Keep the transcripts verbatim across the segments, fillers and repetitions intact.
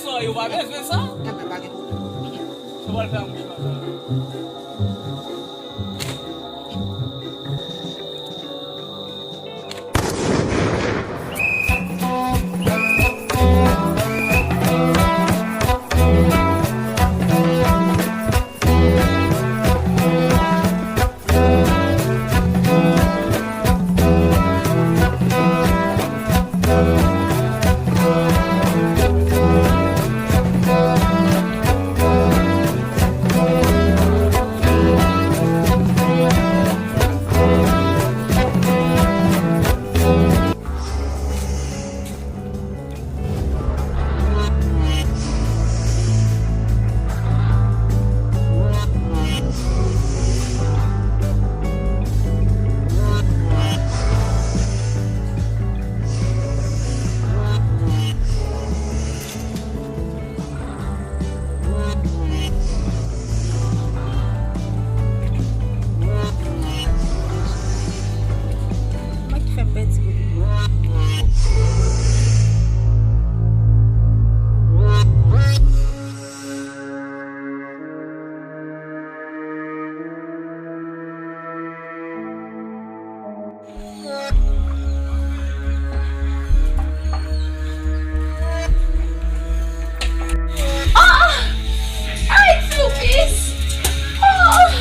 Yo pa bezwen sa. Enben, pa gen pwoblèm. Sa pral fè yon mouchwa sa. Mwen ki fè m pèdi bout mwen. Ah! Ay, Soufis! Ah!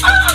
Ah!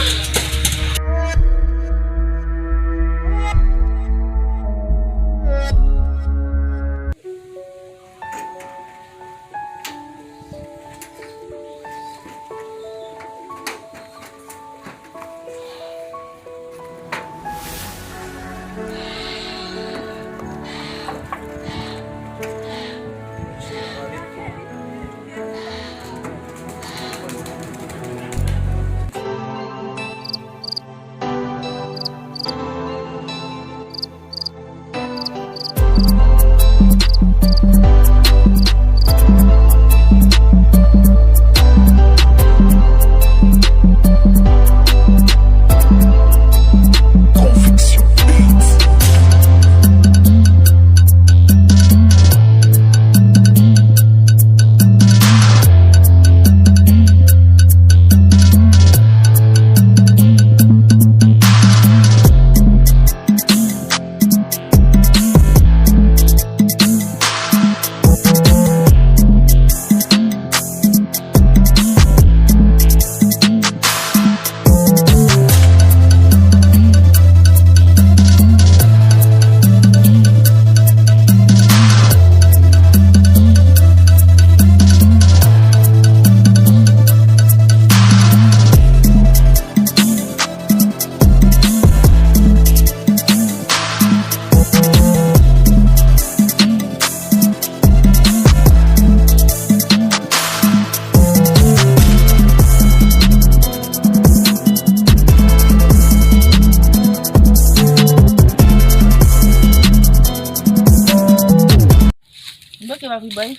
M bloke pa P-Boy.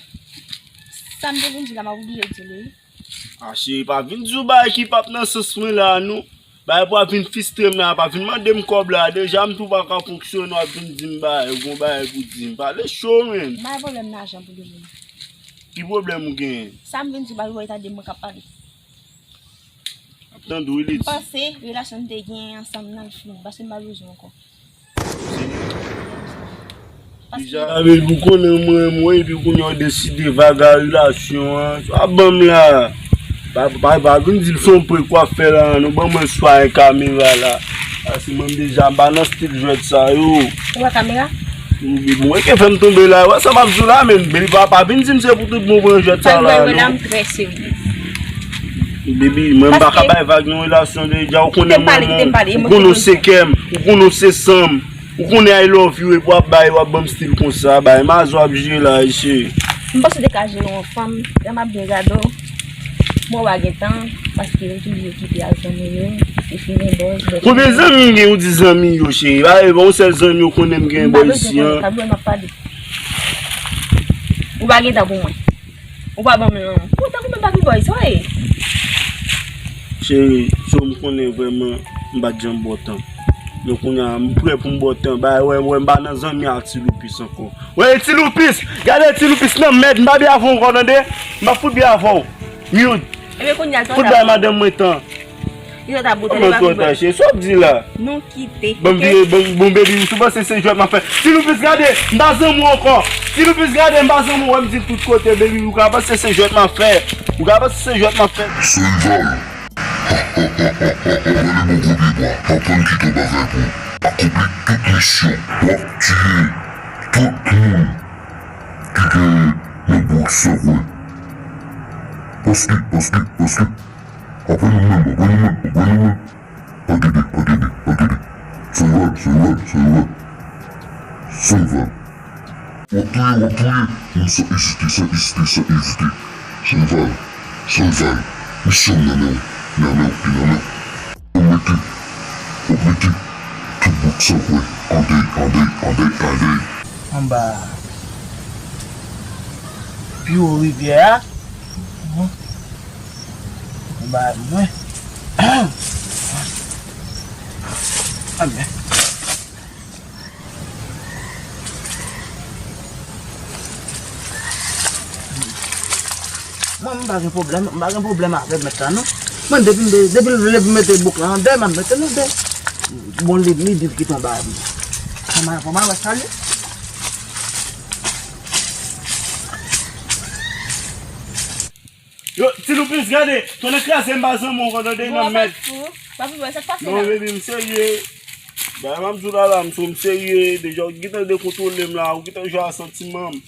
Sa m te vin di la, m ap bliye di li. A cheri, pa vin di w bagay ki p ap nan sans mwen la, non. Bagay pou ap vin fistre m la, pa vin mande m kòb la. Deja, m tou pa ka fonksyone, w ap vin di m bagay, ou gon bagay pou di m. Pale cho, menn. M pa gen pwoblèm lajan pou demen. Ki pwoblèm ou genyen? Sa m vin di w, pa P-Boy tande mwen k ap pale. Ap tande w, wi, li di. M panse relasyon n te gen ansanm nan l fini, paske m pa bezwen ankò. Deja, epi ou konnen mwen renmen w, epi kounye a w deside vaga relasyon an. Sa w ap ban m la? Pa, pa, pa vin di l se yon prank w ap fè la, non, ban mwen swa yon kamera la. Paske mwen deja m pa nan stil jwèt sa yo. Ou wè kamera? Mwen ke fè m tonbe la, wè sa m ap di w la, men baby, pa, pa vin di m se pou tout bon pran jwèt sa la, non. Baby, mwen m pa ka bay vag nan relasyon deja, ou konnen mwen renmen w, ou konnen w se kè m, ou konnen w se san m. Ou konnen I love you, epi w ap bay, w ap ban m stil konsa, bay, mazò ap jwe la, cheri. M panse w te ka jere yon fanm, lè m ap byen gade w, mwen w a gen tan, paske yo toujou okipe ak zanmi yo, e fini bòz, bòz. Konbyen zanmi m gen, ou di zanmi yo, cheri? Pa, e pa yon sèl zanmi ou konnen m gen bò isi an. M pa bezwen konnen, pa bezwen m ap pale. Ou pa gen tan pou mwen. Ou pa ban m non. Ou tankou menm pa P-Boy, sa w ye? Cheri, si w m konnen vrèman, m pa t janm ba w tan. Yo kounye a, m prè pou m bò tan. Ba, wè, wè, m pa nan zanmi ak Ti Loupis ankò. Wè, Ti Loupis! Gade Ti Loupis nan mèd, m pa byen avè w ankò, tande? M pa fout byen avè w. Mute. Ebyen, kounye a, fout bay madanm mwen tan. Li ta bote, li pa vin. Sa w ap di la? Nou kite. Bon, vire, bon, bon, baby, ou sou panse se jwèt m ap fè. Ti Loupis, gade, m pa zanmi w ankò. Ti Loupis, gade, m pa zanmi w, wè m di tout kote, baby, ou ka panse se jwèt m ap fè. Ou ka panse se jwèt m ap fè. Sèvival. Rale bò gwo pye bwa, pa pran kite bagay pou akonpli tout misyon. W ap tiye tout moun ki gen nan bouk san kwen. Paske, paske, paske. Apre nou menm, apre nou menm, apre nou menm. Pa gede, pa gede, pa gede. Sèvival, sèvival, sèvival. Sèvival. W ap touye, w ap touye. Moun san ezite, san ezite, san ezite. Sèvival, sèvival. Misyon m nan men w, nan men w, li nan men w. W ap mete, w ap mete tout bouk san kwen an dèy, an dèy, an dèy, an dèy. Anba pi wo rivyè a. Anba mwen. Anben. Mwen, m pa gen pwoblèm, m pa gen pwoblèm avè mèt la, non. Mwen, depi m, depi l vle pou mete bouk la an dèy, m ap mete l an dèy. Bon, li, li di l kite yon bagay pou mwen. Fò m al, fò m al wè sa li. Yo, Ti Loupis, gade, tonnè kraze m pa zanmi w ankò, tande, nan mèd. Papi bòy, sa k pase la? Non, baby, m serye. Bagay m ap di w la, la, m sou m serye. Deja, ou gentan dekontwole m la, ou gentan jwe a santiman m.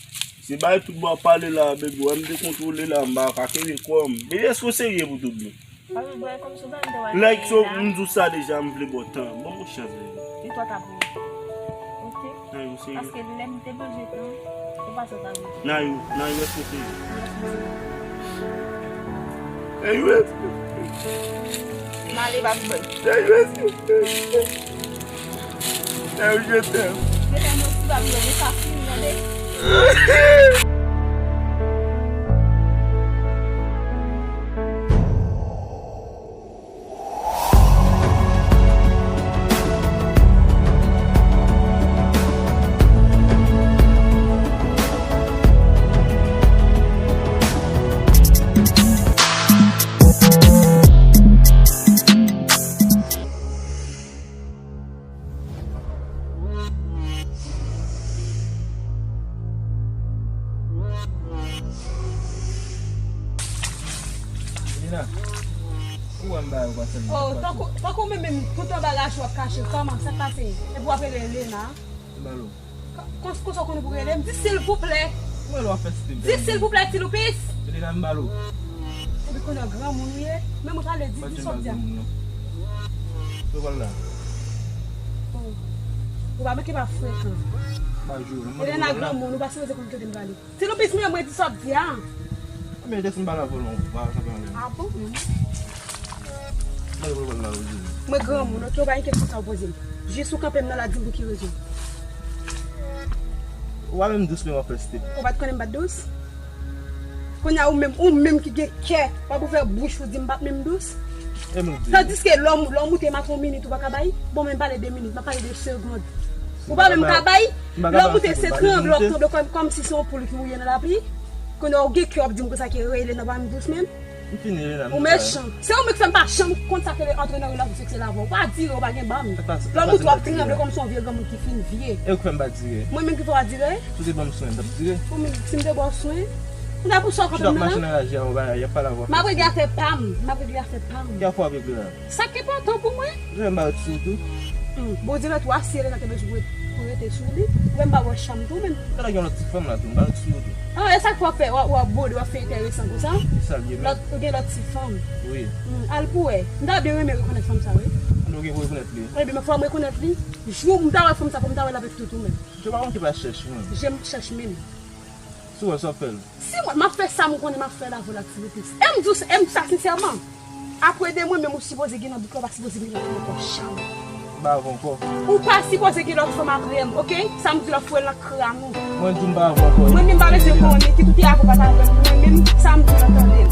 Se bagay tout bon ap pale la, baby, wè m dekontwole la, m pa ka kenbe kò m. Baby, èske w serye pou tout bon? Papi bòy, kòmsi w pa t wè. Like, so, m di w sa deja, m vle ba w tan. Ban m yon chans, baby. E twa ta pou. Ok? Nan yon serye. Paske lè m te bezwen tan, se pa sa w ta vle. Nan yon, nan yon, èske w serye? Nan yon, èske w serye? M ale, papi bòy. Nan yon, èske w serye? Nan yon, je t'aime. Je t'aime aussi, papi bòy, men sa fini, tande? Lina, ou wè m ba yo pa sèlman. Oh, tankou, tankou menm, menm, tout anba laj w ap kache, kòman, sa k pase? Epi w ap rele Lena? M ba lo. Kon, kon, konsa w konnen pou rele m? Di silvouplè. Mwen lè w ap fè stil. Di silvouplè, Ti Loupis. Lina, m ba lo. Epi kounye a granmoun ou ye, menm ou pale, di, di sa w ap di a. Yo pral la. Oh. Ou pa manke pa frekan. Pa jwe, non. Lena granmoun, ou pa sipoze konn kote m prale. Ti Loupis, men mwen di sa w ap di a. Men, Jackson pa la vòlò, pa sa pa anlè. Ah bon? Mwen granmoun, ok, ou pa enkyete sa w poze m. Jis ou kanpe m nan la, di m pou ki rezon. Ou pa menm dous, men w ap fè step. Ou pa t konnen m pa t dous? Kounye a ou menm, ou menm ki gen kè, w ap ouvè bouch ou di m pa t menm dous. Tandiske lè w, lè w moute m ak yon minit ou pa ka bay, bon, men pale de minit, m ap pale de segond. Ou pa menm ka bay, lè w moute se tranble, w ap tranble kòm, kòmsi se yon poul ki mouye nan lapli. Kounye a ou gen kè w ap di m konsa ke rele nan pa m dous menm. M fini, Lena, m fini. Ou mechan. Se ou menm ki fè m pa janm konn sa k rele antre nan relasyon seksyèl avè w. Pa dire w pa gen banm. Lè w moute w ap tranble kòmsi yon vye granmoun ki fin vye. E ou k fè m pa dire? Mwen menm ki fè w pa dire? Si w te ban m swen, m t ap dire. Ou menm, si m te ba w swen? Ou ta pou sa w kanpe m nan la? Chita ap mache nan raje a, w pa, y ap pale avè w. M ap regle afè pa m. M ap regle afè pa m. Ki afè w ap regle la? Sa k enpòtan pou mwen? Ou wè m pa ret sou ou tou? Hmm, Bondye mèt ou a, si Elena te bezwen pou ret, pou rete sou li, ou wè m pa wè chanm tou menm. Gade gen yon lòt ti fanm la tou, m pa ret sou ou tou. Ah, e sa k fè w ap fè, w ap, w ap bwode, w ap fè enteresan konsa? Ki sa l ye menm? Lòt, ou gen lòt ti fanm. Wi. Hmm, al pou wè. M ta byen renmen rekonèt fanm sa, wi. Ou gen pou rekonèt li? Ebyen, men fò m rekonèt li. Jou m ta wè fanm sa, fò m ta wè l avèk tout ou menm. Je pa konn ki pa chèch mwen. Je m chèch menm. Si w wè sa w ap fè l. Si mwen, m ap fè sa m konnen m ap fè l avè w la, Ti Loupis. E m di w, e m di w sa sensèman. Apre de mwen menm, ou sipoze gen nan bouk la, ou pa sipoze gen lòt fanm ankò, chanm. M pa avè w ankò. Ou pa sipoze gen lòt fanm apre m, ok? Sa m di w la, foure l nan kran ou. Mwen di w m pa avè w ankò. Mwen menm pa bezwen konnen, kit ou te avè w pa t avè m, mwen menm, sa m di w la, tande l.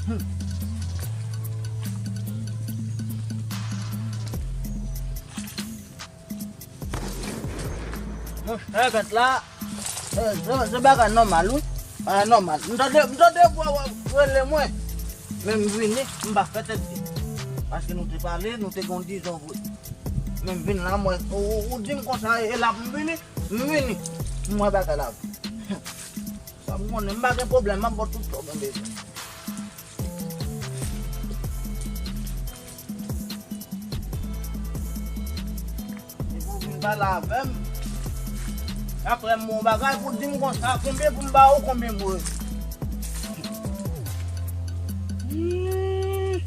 Monchè, mèt la, se, se, se bagay nòmal, wi. Bagay nòmal. M tande, m tande vwa w ap rele mwen. Men m vini, m pa fè tèt di. Paske nou te pale, nou te gen yon dizon vre. Men m vin la, mwen, ou, ou, ou di m konsa, e la pou m vini, m vini. M wè bagay la. Sa m konnen, m pa gen pwoblèm, m ap ba w tout sa w gen bezwen. Depi w vin pale avè m, apre m bon bagay pou w di m konsa, konbyen pou m ba ou, konbyen m re. Hmm.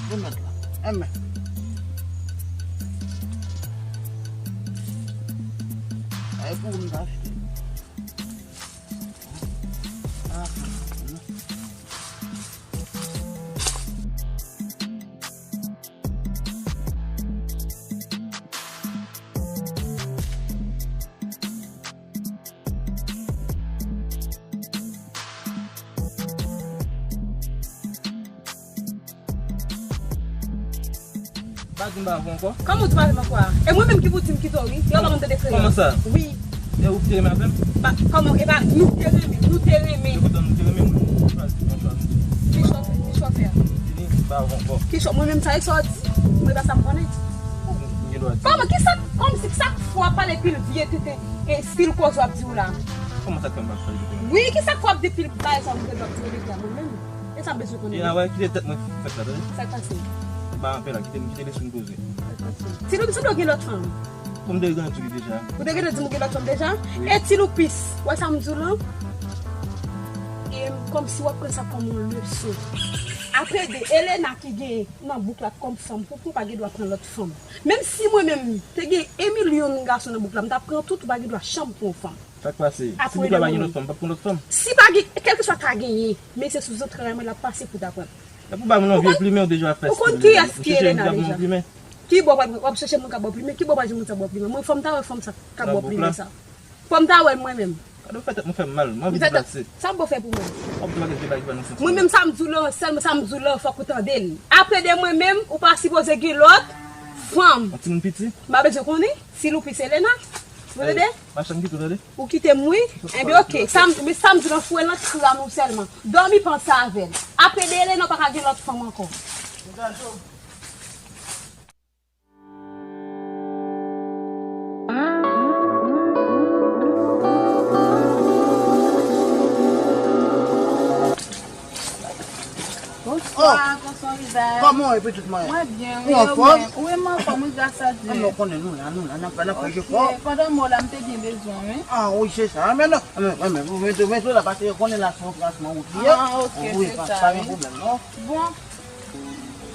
Remèt la. Enben. Ay pou m achte. Pa di m pa avè w ankò. Kòman w di pa avè m ankò a? E mwen menm ki pou di m kite w, wi. Yo pa konn tande kreyòl. Kòman sa? Wi. E ou ki te renmen avè m? Pa, kòman? E pa nou te renmen, nou te renmen. Yo kontan nou te renmen, mwen. Mwen chwazi, mwen chwazi. Ki chòfè, ki chòfè a? Vini, m pa avè w ankò. Ki chò-, mwen menm sa e sa w di? Mwen pa sa m konnen. M gen dwa di. Kòman? Kisa, kòmsi sa k fè w ap pale pil vye tenten, e stil koze w ap di w la? Kòman sa k fè m ap pale tenten? Wi, kisa k fè w ap di pil bagay sa w ap di w la mwen menm? E sa m bezwen konnen. Ena, wè, kite tèt mwen fèt la, tande. Sa k pase? Ba anpè la, kite m, kite lespri m poze. Ti Loupis, ou gen lòt fanm? Pou m te gentan di w li deja. Ou te gentan di m ou gen lòt fanm deja? Wi. E Ti Loupis, wè sa m di w lan? E kòmsi w ap pran sa kòm yon leson. Apre de Elena ki gen nan bouk la kòm fanm, pou, pou pa gen dwa pran lòt fanm. Menm si mwen menm te gen en milyon gason nan bouk la, m t ap pran tout, ou pa gen dwa janm pran yon fanm. Sa k pase? Si bouk la pa gen lòt fanm, m p ap pran lòt fanm. Si pa gen, kèlkeswa ka genyen, men se sou zantray mwen l ap pase pou ta pran. Epi w ba m yon vye plimen, ou deja fè stil. Ou konn kiyès ki Elena deja? Ki bò w ap chèche moun k ap ba w plimen? Ki bò w pral jwenn moun sa ba w plimen? Mwen fò m ta wè fanm sa k ap ba w plimen sa. Fò m ta wè l mwen menm. Gade w fè tèt mwen fè m mal, m anvi deplase. Sa m pou fè pou mwen? W ap di bagay ki pa nan sans mwen. Mwen menm sa m di w lan, sèlman sa m di w lan, fòk ou tande l. Apre de mwen menm, ou pa sipoze gen lòt fanm. Yon timoun piti? M pa bezwen konnen. Ti Loupis Elena. Ou tande? Machann kite w tande. Ou kite m wi. Enben oke, sa m, men sa m di w lan, foure l nan kran ou sèlman. Dòmi panse avè l. Apre de Elena, ou pa ka gen lòt fanm ankò. Bonswa, Kòman w ye pitit mwen? Mwen byen, wi, ou menm? Ou anfòm? Wi, m anfòm, wi, gras a Dye. An, nou konnen nou la, nou la, n ap, n ap fè jefò. Pandan m wè w la, m te byen bezwen w, wi. A, wi, se sa. Men non, men, men, men, men, men, men, la, paske yo konnen la se yon plas nan wout li ye. A, oke, se sa, wi. Wi, pa, pa gen pwoblèm, non. Bon,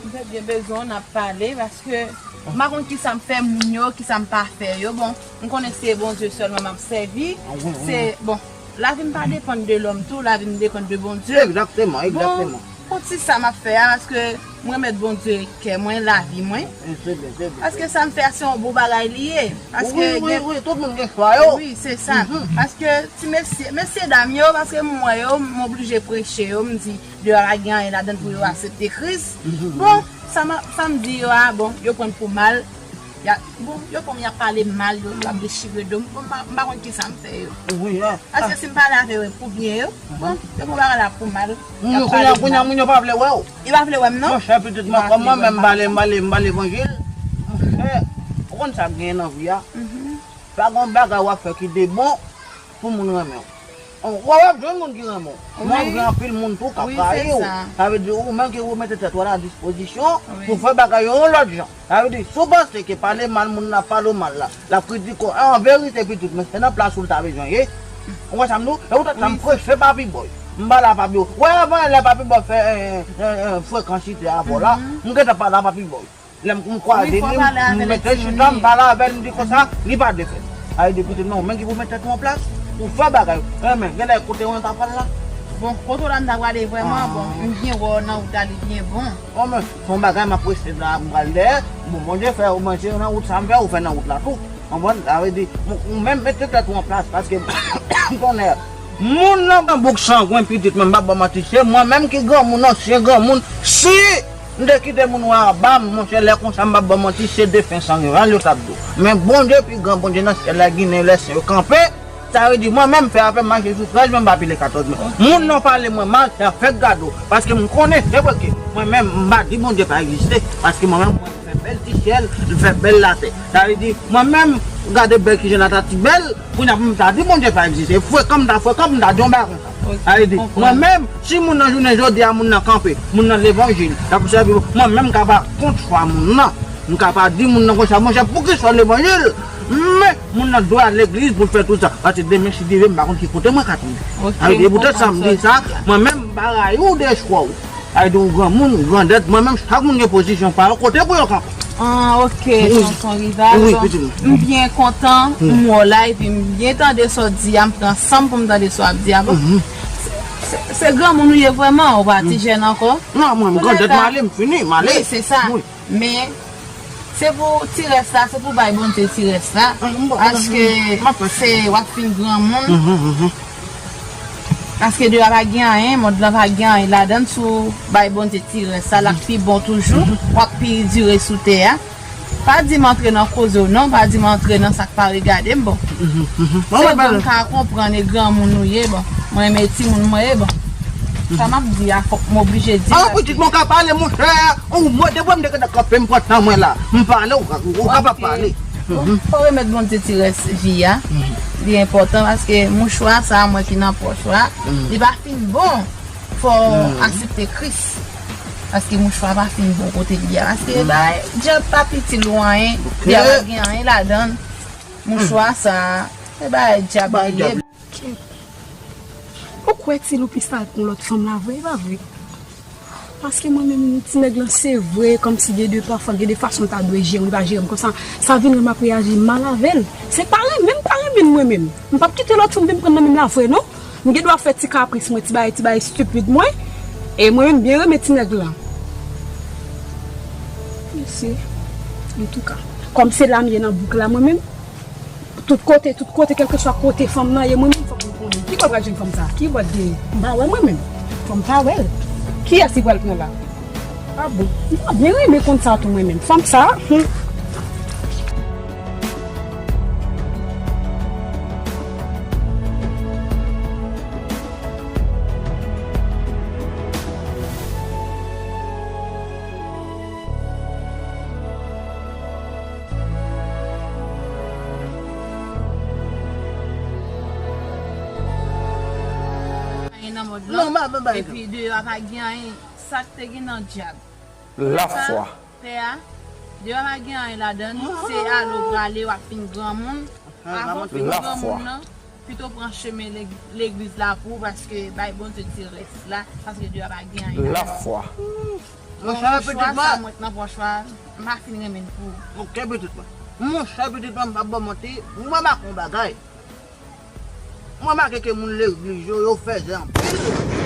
m te byen bezwen w, n ap pale, paske m pa konn kisa m fè moun yo, kisa m pa fè yo. Bon, m konnen se Bondye sèlman m ap sèvi. Se, bon, lavi m pa depann de lòm tou, lavi m depann de Bondye. Egzakteman, egzakteman. Bon, pou ti sa m ap fè a, paske mwen mèt Bondye kè mwen, lavi mwen. Paske sa m fè a, se yon bon bagay li ye. Wi, wi, wi, tout moun gen chwa yo. Wi, se sa. Paske ti mesye, mesye dam yo, paske m wè yo, m oblije preche yo, m di, deyò a pa gen anyen ladan l pou yo aksepte Kris. Bon, sa m, sa m di yo a, bon, yo pran l pou mal. Y a, bon, yo pran m, y ap pale m mal, yo, y ap dechire do m. Bon, m pa, m pa konn kisa m fè yo. Wi, a. Paske si m pale avè yo, e pou byen yo. Bon, yo pran bagay la pou mal. Moun yo, kounye a, kounye a, moun yo pa vle wè w. Yo pa vle wè m, non? Monchè, pitit mwen, kòm mwen menm, m pale, m pale, m pale levanjil. Monchè, ou konn sa k genyen nan vi a? Pa gen yon bagay w ap fè ki de bon pou moun renmen w. Ou w ap jwenn moun ki renmen w. Men w ap gen anpil moun tou k ap rayi w. Sa vle di ou menm ki remete tèt ou a la dispozisyon pou fè bagay yo yon lòt jan. Sa vle di, si w panse ke pale mal moun nan ap pale w mal la, l ap kritike w, an verite, pitit mwen, se nan plas ou l ta bezwen ye. Ou wè sa m di w? E ou tande sa m preche Papi Boy. M pale a Papi Boy. Wè, avan lè Papi Boy fè, eh, eh, eh, frekansite avè w la, m gentan pale a Papi Boy. Lè m, m kwaze li, m mete chita, m pale avè l, m di konsa, li pa vle fè. Sa vle di, pitit mwen, ou menm ki pou met tèt ou an plas, pou fè bagay. Enben, genlè kote w an ta pral la. Bon, kote w la m ta prale vrèman, bon, m byen wè w nan wout la, li byen bon. Bon, men, se yon bagay m apresye la, m pral dèyè. Bon, Bondye fè ou manje nan wout sa m fè, ou fè nan wout la tou. Konprann? Sa vle di, ou, ou menm mete tèt ou an plas, paske m konnen Moun nan pran bouk sangwen pitit mwen, m p ap ba w manti, se mwen menm ki granmoun, ansyen granmoun. Si m te kite moun wè anba m, monchè, lè konsa m p ap ba w manti, se defen san rival yo t ap di w. Men Bondye pi gran, Bondye nan syèl la, Ginen, lè sen yo kanpe. Sa vle di, mwen menm, fè avè m mache sou trèz, men m pa pile katòz men. Moun nan pale mwen mal, sa fèk gade w. Paske m konnen, se vre ke mwen menm, m pa di Bondye pa egziste. Paske mwen menm, mwen fè bèl ti syèl, m fè bèl latè. Sa vle di, mwen menm, gade bèl kijan latè ti bèl, kounye a pou m ta di Bondye pa egziste. Frekan m ta frekan, m ta di yon bagay konsa. Sa vle di, mwen menm, si moun nan jounen jodi a, moun nan kanpe, moun nan levanjil, ta pou sèvi mwen menm, m ka pa kont fwa moun nan. M ka pa di moun nan konsa, monchè, poukisa w levanjil? Men, moun nan dwe al legliz pou l fè tout sa. Paske demen, si Dye vle, m pa konn ki kote mwen ka tounen. Sa vle di, e poutèt sa m di sa, mwen menm, m pa rayi w de chwa w. Sa vle di, ou granmoun, ou grandèt, mwen menm, chak moun gen pozisyon pa yo, kote pou yo kanpe. Ah, ok, tonton Rival. Wi, pitit mwen. M byen kontan, m wè w la, epi m byen tande sa w di a, m pran san m pou m tande sa w ap di a. Bon, se, se, se granmoun ou ye vrèman, ou pa ti jèn ankò. Non, mwen, m grandèt, m ale, m fini, m ale. Wi, se sa. Men, se pou ti rès la, se pou bay Bondye ti rès la. Paske se w ap fin granmoun. Paske deyò a pa gen anyen, mond lan pa gen anyen ladan l, si w bay Bondye ti rès la, l ap pi bon toujou, w ap pi dire sou tè a. Pa di m antre nan koze w non, pa di m antre nan sa k pa regade m, bon. Se bon, m ka konprann e granmoun ou ye, bon. Mwen renmen timoun mwen ye, bon. Sa m ap di a, fòk m oblije di. Ah, pitit mwen ka pale, monchè. Ou mwen, depi m te gentan kanpe, m pran tan mwen la. M pale, ou ka, ou kapab pale. Bon, fò w remèt Bondye ti rès vi a. Li enpòtan paske mouchwa sa a, mwen ki nan pòch la, li pa fin bon. Fò w aksepte Kris. Paske mouchwa pa fin bon kote li a. Paske bagay dyab pa piti lwen anyen. Dyab pa gen anyen ladan l. Mouchwa sa a, se bagay dyab li ye. Ou kwè Ti Loupis ta al pran lòt fanm la vre, e pa vre? Paske mwen menm, ti nèg lan, se vre, kòmsi gen de, pafwa, gen de fason l ta dwe jere m, li pa jere m konsa. Sa vin rann m ap reyaji mal avè l. Se pa renmen m pa renmen l mwen menm. M p ap kite lòt fanm vin pran nan men m la vre, non. M gen dwa fè ti kapris mwen, ti bagay, ti bagay estipid mwen. E mwen menm, m byen renmen ti nèg lan. Mesye, antouka, kòm se la m ye nan bouk la, mwen menm, tout kote, tout kote, kèlkeswa kote fanm nan ye, mwen menm fòk m konnen. Ki bò l pral jwenn fanm sa a? Ki bò l genyen? M pa wè mwen menm. Fò m ta wè l. Kiyès li pral pran la? Ah bon? M ta byen renmen konn sa tou mwen menm. Fanm sa a, hmm. Anyen nan mond lan. Non, m pa, m pa. Epi deyò a pa gen anyen. Sa k te gen nan dyab. Lafwa. Tè a, deyò a pa gen anyen ladan l. Se ale w prale, w ap fin granmoun. Avan w fin granmoun nan, pito pran chemen leg-, legliz la pou ou, paske bay Bondye ti rès la, paske deyò a pa gen anyen ladan l. Lafwa. Monchè, pitit mwen. Sa mwen nan pòch la, m pa fin renmen l pou ou. Ok, pitit mwen. Monchè, pitit mwen, m p ap ba w manti, mwen remake yon bagay. Mwen remake ke moun legliz yo, yo fèzè anpil.